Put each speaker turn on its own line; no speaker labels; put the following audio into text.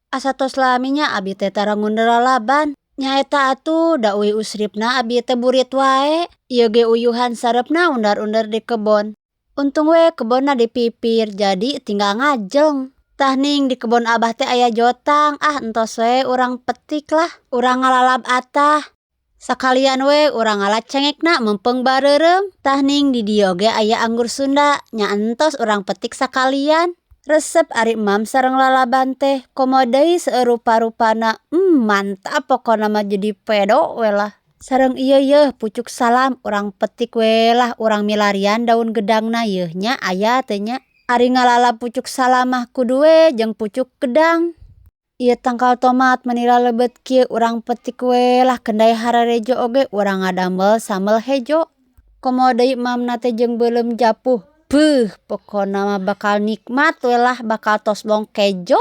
Asa tos lami nya abi teh tara ngundeur lalaban. Nyaeta atuh da uih usripna abi teh burit wae. Ieu ge uyuhan sareupna undar-undar di kebon. Untung we kebonna dipipir jadi tinggal ngajleng. Tah ning di kebon abah teh aya jotang, ah entos we urang petik lah, urang ngalalab atah. Sakalian we urang ngala cengekna meumpeng bareureum. Tah ning di dieu oge aya anggur sunda, nya entos urang petik sakalian. Resep ari emam sareng lalaban teh, komo deui seueur rupa-rupana, mantap pokona mah jadi pedo we lah. Sareng ieu yeuh pucuk salam urang petik we lah, urang milarian daun gedangna yeuh nya aya teu nya. Ari ngalalap pucuk salam mah kudu we jeung pucuk gedang. Ieu tangkal tomat meni lalebeut kieu, urang petik we lah, kendai hararejo oge urang ngadamel sambel hejo. Komo deui emamna teh jeung beuleum japuh, beuh pokona mah bakal nikmat we lah, bakal toslong kejo.